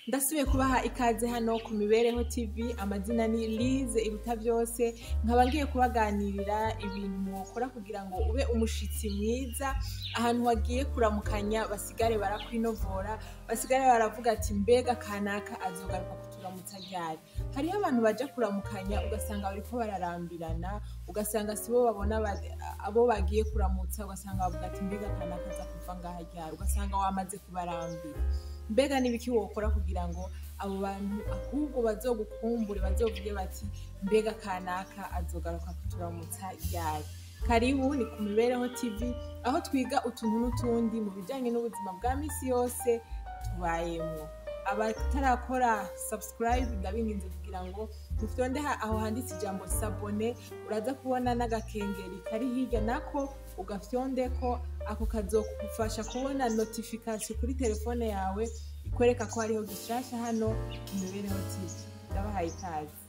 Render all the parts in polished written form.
Ndasubiye kubaha ikaze hano ku Mibereho TV. Amazina ni Lize Iruta Vyose, nkaba ngiye kubaganirira ibintu mwokora kugira ngo ube umushitsi mwiza ahantu wagiye kuramukanya, basigare barakwinovora, basigare baravuga ati: "Mbega kanaka azogaruka kuturamutsa ryari?" Hariho abantu baja kuramukanya ugasanga bariko bararambirana, ugasanga sibo babona abo bagiye kuramutsa, ugasanga bavuga ati: "Mbega kanaka aza kuva ngaha ryari?" Ugasanga wamaze kubarambira. Mbega n'ibiki wokora kugira ngo abo bantu ahubwo bazogukumbure, bazovuge bati: "Mbega kanaka azogaruka kuturamutsa ryari?" Karibu, ni ku Mibereho TV, aho twiga utuntu n'utundi mu bijanye n'ubuzima bwa misi yose tubayemwo. Abatarakora subscribe, ndabinginze kugira ngo mufyonde aho handitse ijambo "s'abonner". Uraza kubona n'agakengeri kari hirya, nako ugafyondeko. Ako kazokufasha kubona notification kuri telefone yawe ikwereka ko hariho gishasha hano ku Mibereho TV. Ndabahaye ikaze.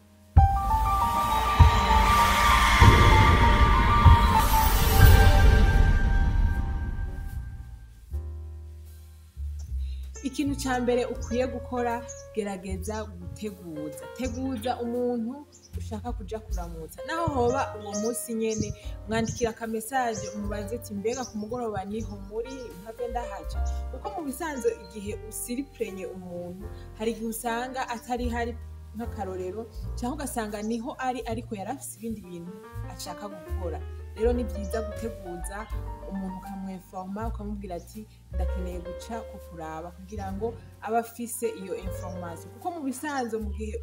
Ikintu ca mbere ukwiye gukora, gerageza guteguza. Teguza umuntu ushaka kuja kuramutsa, naho hoba uwo munsi nyene. Mwandikira akamesaje, umubaze ati: "Mbega ku mugoroba niho muri, mpave ndahaca?" Kuko mu bisanzwe igihe usiriprenye umuntu, hari igihe usanga atari hari, nk'akarorero, cyangwa ugasanga niho ari ariko yari afise ibindi bintu ashaka gukora. Rero ni byiza guteguza umuntu, ukamwinforma, ukamubwira ati: "Ndakeneye guca kukuraba," kugira ngo abe afise iyo information. Kuko mu bisanzwe mu gihe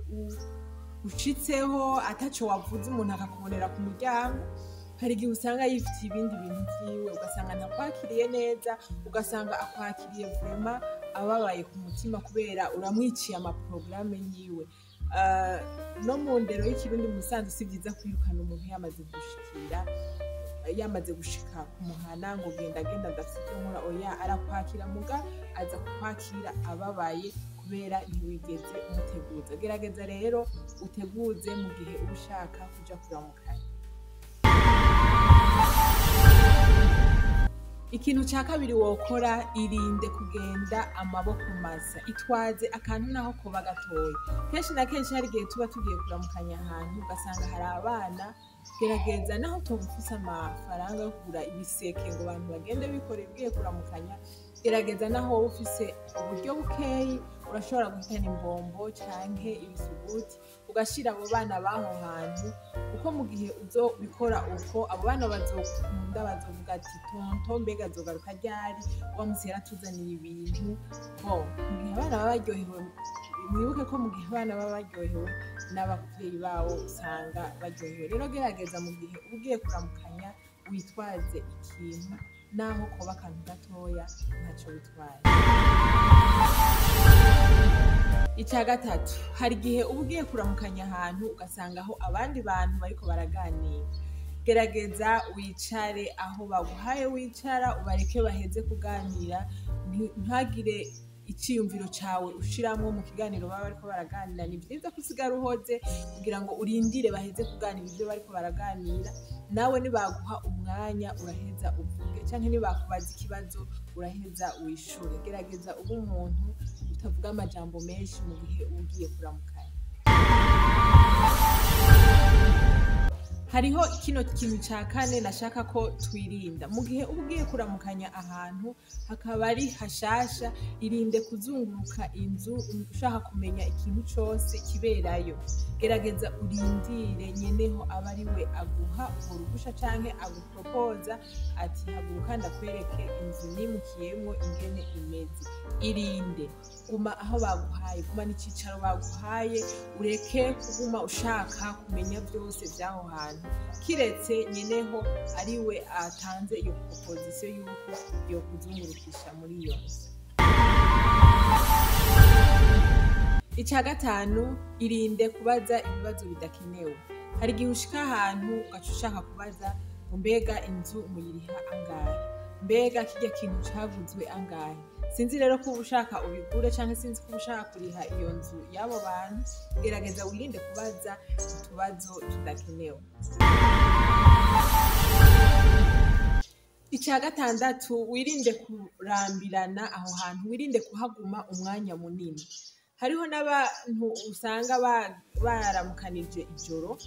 ushitseho ataco wavuze, umuntu akakubonera ku muryango, hari igihe usanga yifitiye ibindi bintu vyiwe, ugasanga ntakwakiriye neza, ugasanga akwakiriye vraiment ababaye ku mutima kubera uramwiciye amaporogaramu yiwe. No mu ndero y'ikirundi, mu bisanzwe si byiza kwirukana umuntu yamaze gushikira, yamaze gushika ku muhana, ngo: "Genda, genda, ndafise ivyo nkora." Oya, arakwakira, muga aza kukwakira ababaye kubera ntiwigeze umuteguza. Gerageza rero uteguze mu gihe uba ushaka kuja kuramukanya. Ikintu cya kabiri wokora, irinde kugenda amaboko masa. Itwaze akantu naho koba gatoya. Kenshi na kenshi hari igihe tuba tugiye kuramukanya ahantu ugasanga hari abana. Gerageza naho utoba ufise amafaranga yo kugura ibiseke ngo abantu bagende bikoreye ugiye kuramukanya, gerageza naho wowe ufise uburyo bukeyi, urashobora guhitana imbombo canke ibisuguti, ugashira abo bana b'aho hantu. Kuko mu gihe uzobikora uko, abo bana bazokunda, bazovuga ati: "Tonton mbega azogaruka ryari? Wa musi yaratuzaniye ibintu." Bo mu gihe abana baba baryohewe, mwibuke ko mu gihe abana baba baryohewe, n'abavyeyi babo usanga baryohewe. Rero gerageza mu gihe uba ugiye kuramukanya witwaze ikintu, naho koba akantu gatoya, ntaco bitwaye. Icya gatatu, hari igihe uba ugiye kuramukanya ahantu ugasanga aho abandi bantu bariko baraganira. Gerageza wicare aho baguhaye wicara, ubareke baheze kuganira. Ntihagire iciyumviro cawe ushiramwo mu kiganiro baba bariko baraganira. Ni vyiza ko usigara uhoze kugira ngo urindire baheze kuganira ivyo bariko baraganira. Nawe nibaguha umwanya uraheza uvuge, canke nibakubaza ikibazo uraheza wishure. Gerageza ube umuntu utavuga amajambo menshi mu gihe uba ugiye kuramukanya. Hariho kino kintu ca kane nashaka ko twirinda. Mu gihe uba ugiye kuramukanya ahantu hakaba ari hashasha, irinde kuzunguruka inzu ushaka kumenya ikintu cose kiberayo. Gerageza urindire nyeneho aba ari we aguha urwo ruhusha canke aguporopoza ati: "Haguruka ndakwereke inzu nimukiyemwo ingene imeze." Irinde, guma aho baguhaye, guma n'icicaro baguhaye, ureke kuguma ushaka kumenya vyose vy'aho hantu, kiretse nyeneho ari we atanze iyo proposition yuko yokuzungurukisha muri iyo nzu. Icya gatanu, irinde kubaza ibibazo bidakenewe. Hari igihe ushika ahantu ugaca ushaka kubaza ngo: "Mbega inzu muyiriha angahe? Mbega kirya kintu caguzwe angahe?" Sinzi rero ko uba ushaka ubigure, canke sinzi ko uba ushaka kuriha iyo nzu y'abo bantu. Gerageza wirinde kubaza utubazo tudakenewe. Icya gatandatu, wirinde kurambirana aho hantu, wirinde kuhaguma umwanya munini. Hariho n'abantu usanga baramukanije ijoro,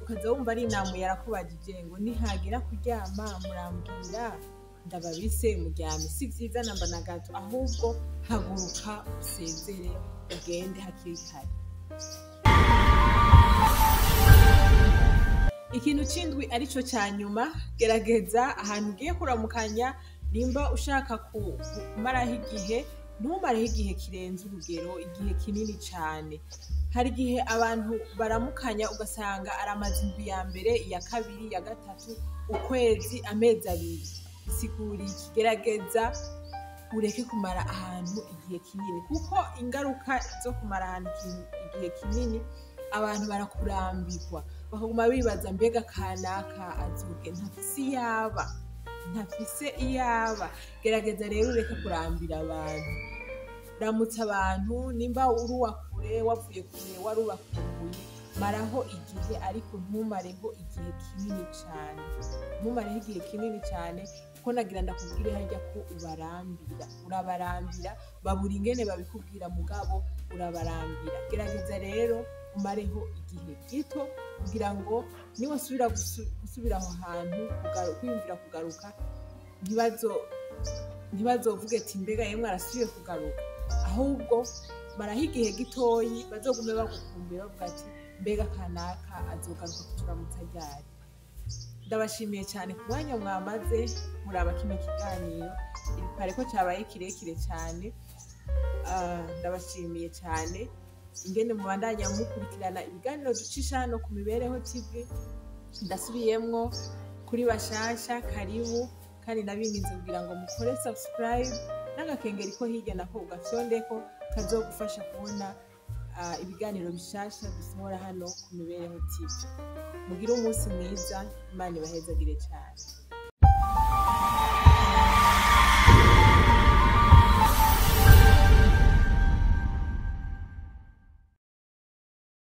ukaza wumva ari inama yarakubajije ngo nihagera kuryama murambwira ndababise muryame. Si vyiza namba na gato, ahubwo haguruka usezere ugende hakiri kare. Ikintu c'indwi arico ca nyuma, gerageza ahantu ugiye kuramukanya, nimba ushaka kumaraho igihe, ntumareho igihe kirenze urugero, igihe kinini cane. Hari igihe abantu baramukanya ugasanga aramaze indwi ya mbere, iya kabiri, iya gatatu, ukwezi, amezi abiri. Bisigura iki? Gerageza ureke kumara ahantu igihe kinini, kuko ingaruka zo kumara ahantu igihe kinini, abantu barakurambirwa, bakaguma bibaza mbega kanaka azoge ntafise iyaba, ntafise iyaba. Gerageza rero ureke kurambira abantu, ramutsa abantu. Nimba uri uwa kure, wavuye kure, wari ubakumbuye, maraho igihe, ariko ntumareho igihe kinini cane, ntumareho igihe kinini cane, kuko nagira ndakubwire harya ko ubarambira, urabarambira, babura ingene babikubwira, mugabo urabarambira. Gerageza rero umareho igihe gito, kugira ngo niwasubira gusubira aho hantu, kwiyumvira kugaruka, ntibazovuge ati mbega yemwe arasubiye kugaruka. Ahubwo maraho igihe gitoyi, bazogume bagukumbuye bavuga ati mbega kanaka azogaruka kuturamutsa ryari. Ndabashimiye cyane ku mwanya mwamaze muraba kino kiganiro, ibipare ko cyabaye kirekire cyane. Ndabashimiye cyane ingene mubandanya mukurikirana ibiganiro ducisha hano ku Mibereho TV. Ndasubiyemwo kuri bashasha, karibu, kandi nabinginze kugira ngo mukore subscribe n'agakengeri ko hirya nako ugafyondeko, kazogufasha kubona ibiganiro bishasha dusohora hano ku Mibereho TV. Mugire umunsi mwiza, Imana ibahezagire cyane.